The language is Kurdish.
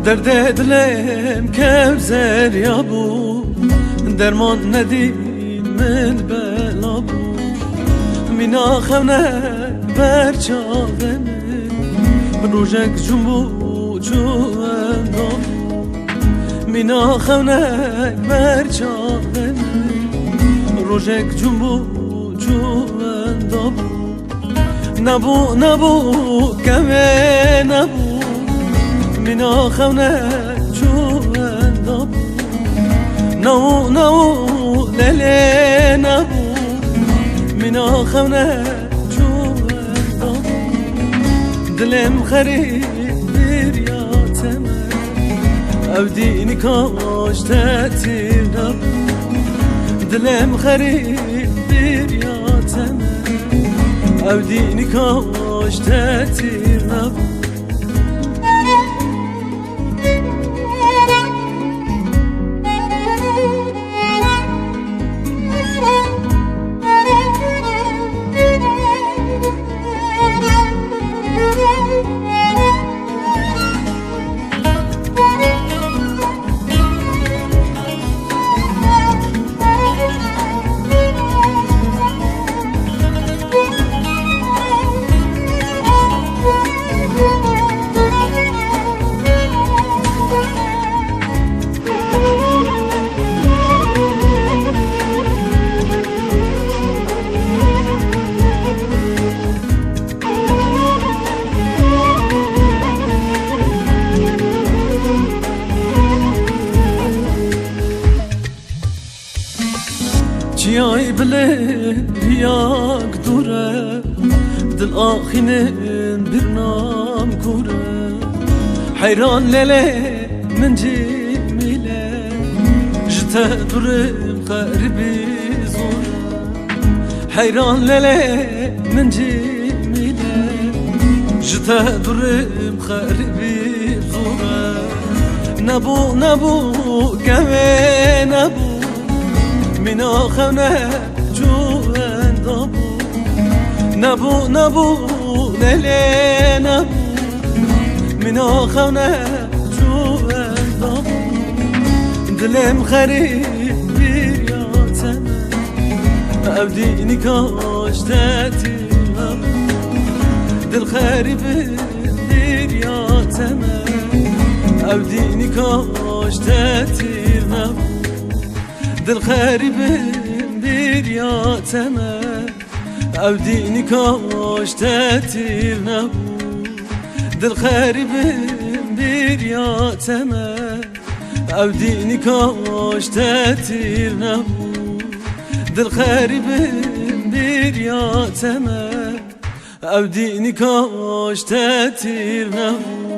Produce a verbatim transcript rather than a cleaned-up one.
Derdê dilê min kevzeriya bû, derman nedî min bela bû. Mîna xewne ber çavê min, rojek cumbû çû wenda bû. Mîna xewne ber çavê min, rojek cumbû çû wenda bû. Nebû, nebû, kevê nebû, mîna xewne çû wenda bû. Nebû, nebû, lelê nebû, mîna xewne çû wenda bû. Dilê min xerîb biriya te me, ew dî nîka ji te tîr nebû. Dilê min xerîb biriya te me, ew dî nîka ji te tîr nebû. Çiyayê bilêriyak dûr e, dil axînin bîr nam kûr e. Heyran lelê min Cemîle, ji te dûr im xerîbî zor e. Heyran lelê min Cemîle, ji te dûr im xerîbî zor e. Nebû, nebû, kevê nebû, mîna xewne çû wenda bû. Nebû, nebû, lelê nebû, mîna xewne çû wenda bû. Dilê min xerîb biriya te me, ew dî nîka ji te tîr nebû. Dil xerîb biriya te me, ew dî nîka ji te tîr nebû. Dil xerîb biriya te me, ew dî nîka ji te tîr nebû. Dil xerîb biriya te me, ew dî nîka ji te tîr nebû. Dil xerîb biriya te me, ew dî nîka ji te tîr nebû.